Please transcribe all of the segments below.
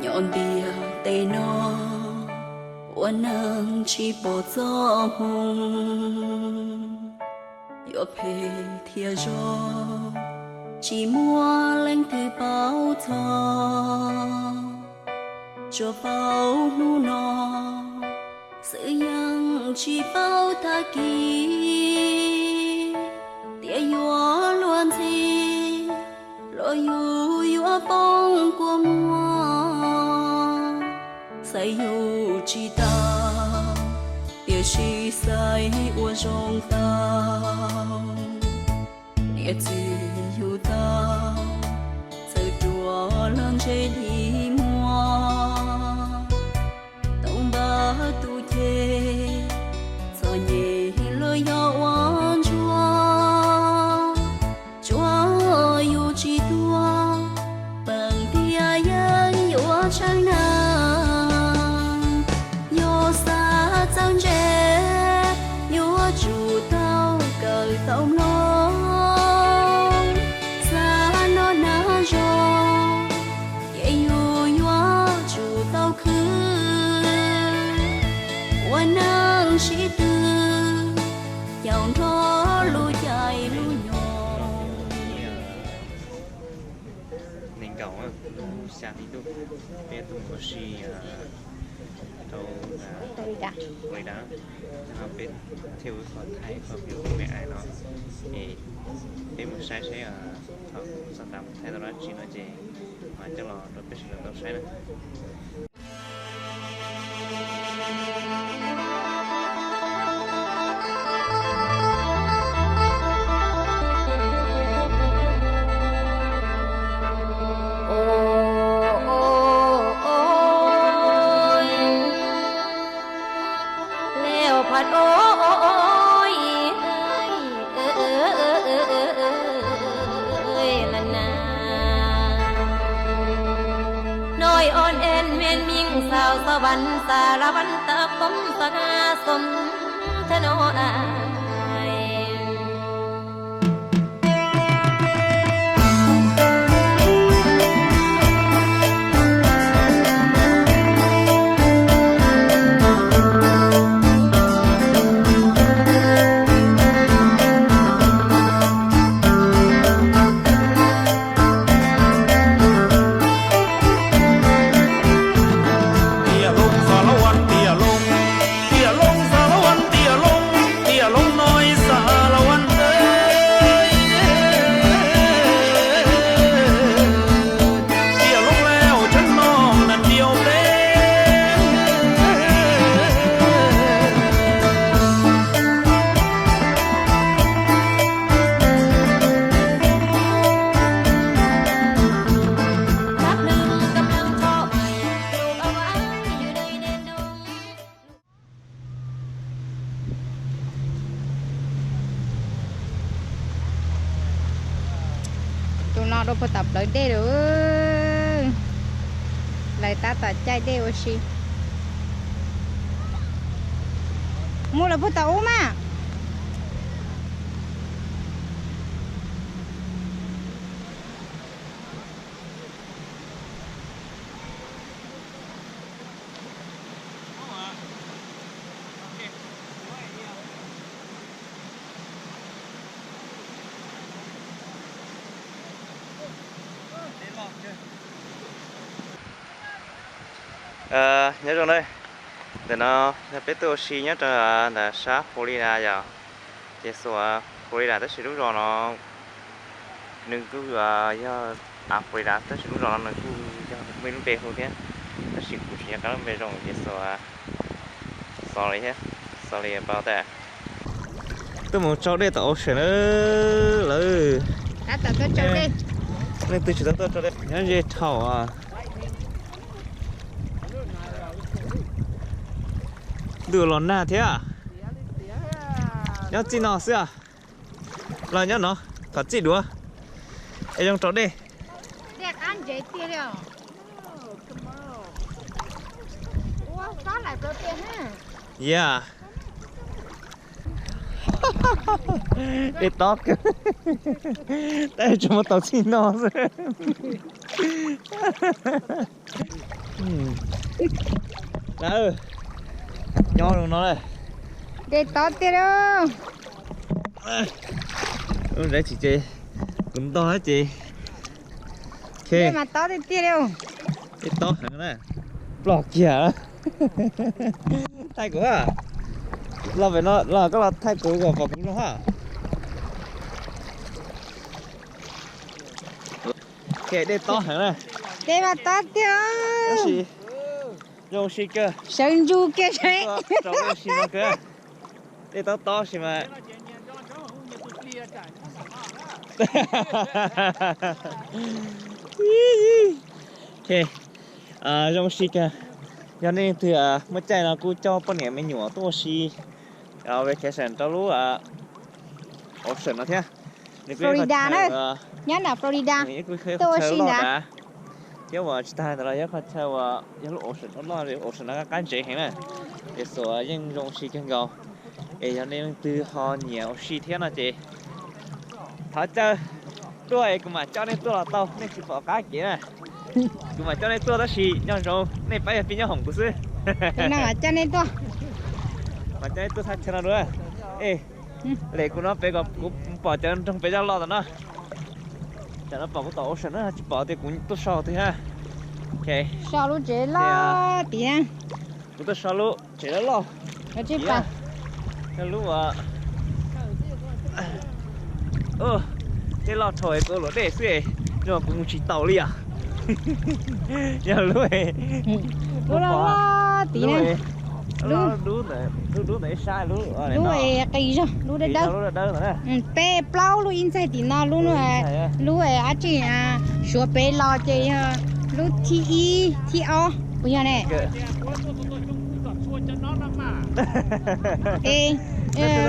Nyob ntiaj teb no ua neeg tsis pom txoj hmoo, yuav phem thiab zoo tsis muaj leej twg paub txog. Tsuas paub hnub no xwb yeej tsis paub tag kis, tias yuav luag ntxhi los yus yuav poob kua muag. Xaiv yus tsis tau, tiam sis xaiv ua zoo tau. Niam txiv yug tau, txawm ruam los ntshe dig muag. Tau npaj tus ceg, txom nyem los yog ua ntsuag. Tsuas yus tsis tuag, peem tiag yeej yuav tsheej neeg. Yus xav txawj ntse, yuav tsum tau kawm tau mloog. Xav noj nag zog, ces yus yuav tsum tau khwv. Ua neeg sib tw, caum nrog lub caij lub nyoog. Nees nkaum, xya hli ntuj, peb tuaj mus ua si rau Florida. Peb thiaj ua qhov thaij qhov view me ais no, es peb mus saib saib thaum txog tas mus thaij tau dab tsi no ces mam coj los rau peb sawv daws tau saib na. Noj o en men ming xaus xo van xa la van ta pom xa ka xom tha no a. Tiam loo xa la van tiam loo, tiam loo xa la van tiam loo, tiam loo noj xa la van teb. Tiam loo lawm tshab no nas ntiav teb. Tus no dua puag tom plawv dej lawm. Lawv tab tom caij dej ua si. Mus lawm puag tom ub mas. Nyob zoo nawb, ntawm no yog peb tuaj ua si nyob rau ntawm sab Florida yom. Ces xuas Florida tab sis lub zos no nws kuj yog, av, Florida tab sis lub zos no nws kuj yog muaj ib lub npe hu thiab, tab sis kuv tsis nco qab lub npe zoo ces xuas, sorry thiab, sorry about that. Tuaj mus tsau dej tom ocean na lawm. Leej twg tsis tau tuaj tsau dej nyob ze thaum ntuj los nag thiab. Nyob txij no xwb, los nyob no kom txij duav es zoo tsau dej. Yeah. Dej tob kawg, tab tsuas muaj tau txij no xwb. Lawm, nyob zoo no na. Dej tob tiag lauj. Lub ntsaiv tsis ces kuv ntog ces. Dej mas tob tiag tiag li. Dej tob heev na. Ploj kiag. Thaij kuv, los pem no los koj los thaij kuv kom pom kuv zoo hab. Dej tob heev na. Dej mas tob tiag. Tab sis zoo si kawg. Sawv ntsug kiag seb. Dej tob tob si mas. Zoo si kawg. Yog nej leej twg muaj caij no kuj coj poj niam me nyuam tuaj ua si vacation rau lub ocean no thiab. Nws kuj yog qhov chaw, nyob nram Florida, tuaj ua si ntawd. Thiab uas tsis tag ntawd los yog qhov chaw uas yog lub ocean loj loj, ocean no qab ntsev heev na. Es xuas yeej zoo si kawg nkaus. Es yog nej leej twg ho nyiam ua si thiab no ces thov caw tuaj es kuv mam coj nej tuaj los tau, nej tsis pom qab kev na. Kuv mam coj nej tuaj tab sis nyob zoo nej pab yog pib nyob hoom kuv xwb. Coj nej tuaj, mam coj nej tuaj thaj chaw no dua. Es lem kuv no pem kom kuv pom cov nroog pem zaj loj tom no. Tam no pom kuv tom ocean na, tsis pom tias kuv tuaj so twg na. So lub tsev loj tid na. Kuv tuaj so lub tsev loj loj. Yog lub, tej loj dhau kuv luam dej xwb, no kuv mus tsis taus li os. Yog lub, lub loj loj tid na. Lub dub ntawd ib sab, lub qis zog, lub dawb dawb. Peb plaub lub ib ntxaig tim no, lub, lub dab tsi, Suav pem los ces yog lub thib ib thib ob puas yog ne? Es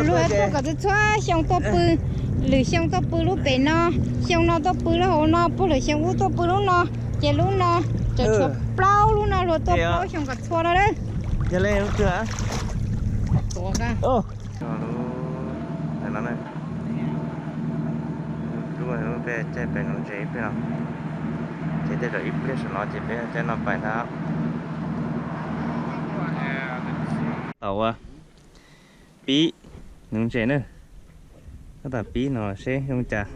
luag tuaj kom txhua txhua xyoo tuaj pw, lwm xyoo tuaj pw lub pem no, xyoo no tuaj pw lub hauv no, puag lwm xyoo ub tuaj pw lub no, ces lub no tseem tshuav plaub lub no, luag tuaj plaub xyoo kom txhua no lawm. Lub, peb caij pem nuv ntses ib pliag no, ces tej zaum ib pliag saum no ces peb caij no pais ntag. Tau ua pib nuv ntses na. Tab tom pib no seb zoo cas,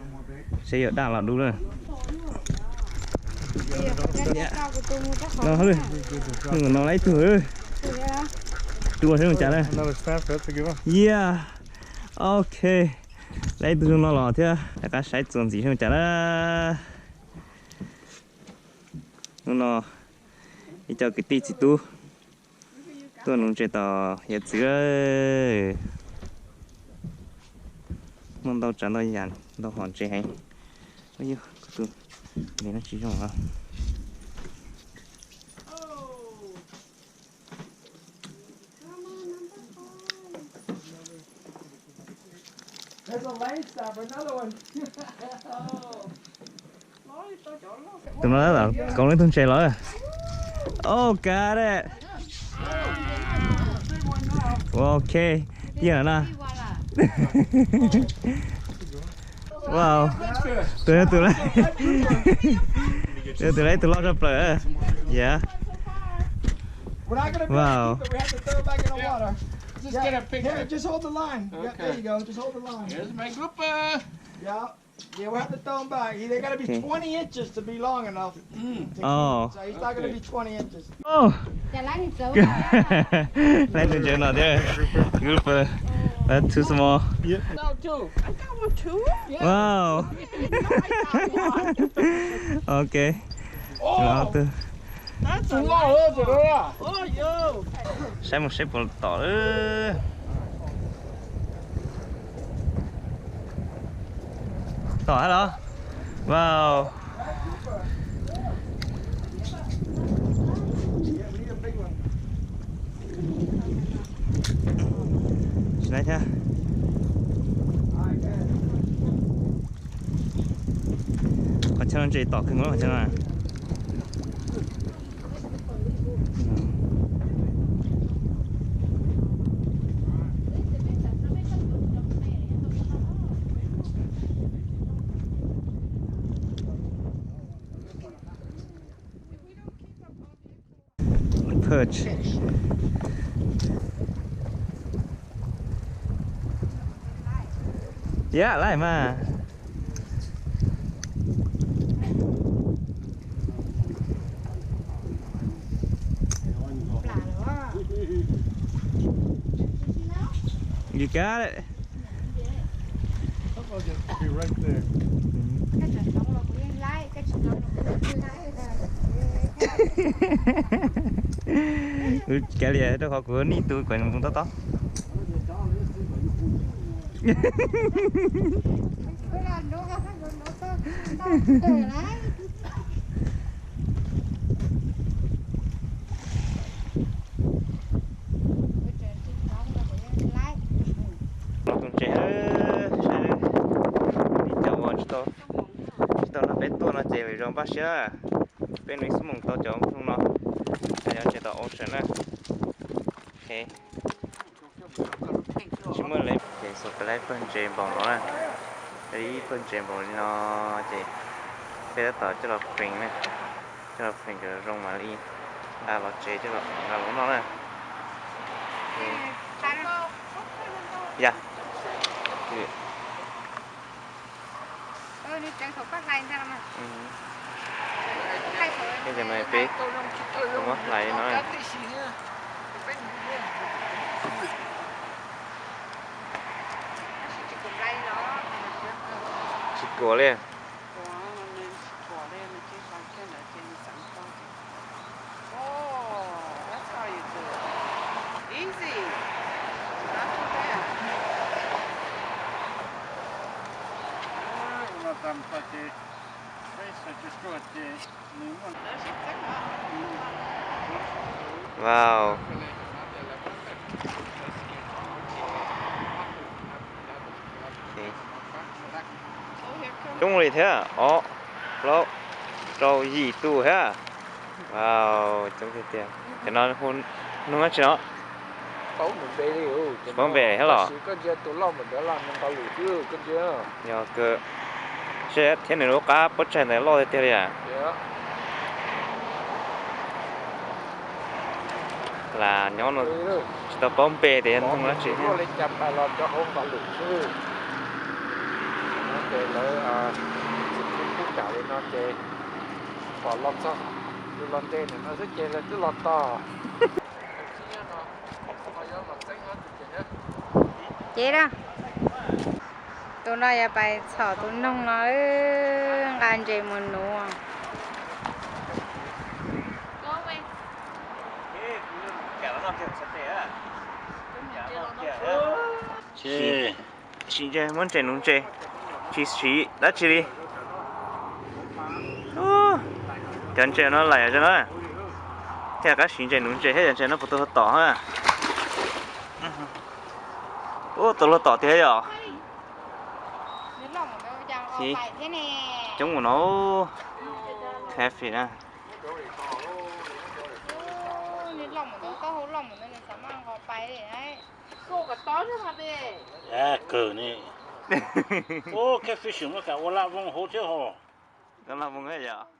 seb yuav daj los dub na. No, no lawm ib tug, dua seb zoo cas na. Yeah, ok, lawm ib tug zoo no los thiab, rov qab saib txuas ntxiv seb zoo cas na. Hnub no ib co kwv tij txiv tub tuaj nuv ntses tom hiav txwv. Muaj ntau tsav ntau yam ntau hom ntses heev. Yog kuv tus me no tsis zoo os. Tus no koom ib tug ntses los. Oh, got it. Ok, tiag na. Wow, tus, tus, tus lawv tus loj tshaj plaws. Yeah. Wow. Just get a picture. Here, just hold the line. Yeah, there you go. Just hold the line. Here's my grouper. Yeah. Yeah, we'll have to throw 'em back. They gotta be twenty inches to be long enough to keep. Oh. So he's not gonna be twenty inches. Oh. Lawv tus ntses no thiab. Grouper. That's too small. Yep. No, two. I got one too. Wow. No, I got one. Ok. Oh. Saib mus saib puas tom. Tom hab los. Wow. Tsis laib thiab. Qhov chaw no ntses tom kawg nkaus qhov chaw no. Perch. Yeah, like mas. You got it. I'll just be right there. Kav liam, rau qhov kuv nij tu kuv mus tob tob. Los tus ntses, saib li cas ua tsis tau, tsis tau nrog peb tuaj no ces lwm zaus npaj siab. Peb nws xub moos tau cov zoo no, yog tseem tau ocean na. Ok. Tsis muaj li ces xus peb laib pawg ntses npaum no na. Ib pawg ntses npaum li no ces peb tab tom coj los pheem na, coj los pheem kom zoo mam li nqa los tsev coj los nqa los noj na. Ya. Ces mas peb muab hlais no. Tsis kuam li. Wow. Coob li thiab, ob, plaub, rau, yim tus thiab. Wow, coob tiag tiag. Cov no hu nug dab tsi no? Paub npe thiab los? Yog kawg, seb thiab nws lub qab pob tsaig ntawd loj tiag tiag li as. Las nyob no tsis tau paub npe tias yog nug dab tsi thiab. Pom los txog, los nte no xwb ces lawv twb los tog. Ces da, tus no yog pais txhom tus noog no, nqa ntses mus nuv. Siv ntses, muab ntses nuv ntses, tsis siv dab tsi li. Cov ntses no laim zoo na, thiaj qab siv ntses nuv ntses thiab cov ntses no puas tau luag tom na. Ub, tau luag tom tiag yom. Coob mus no, catfish na. Kawg ne. Ub, catfish muaj kam ua laj voog hauv thiab hos. Ua laj voog yom.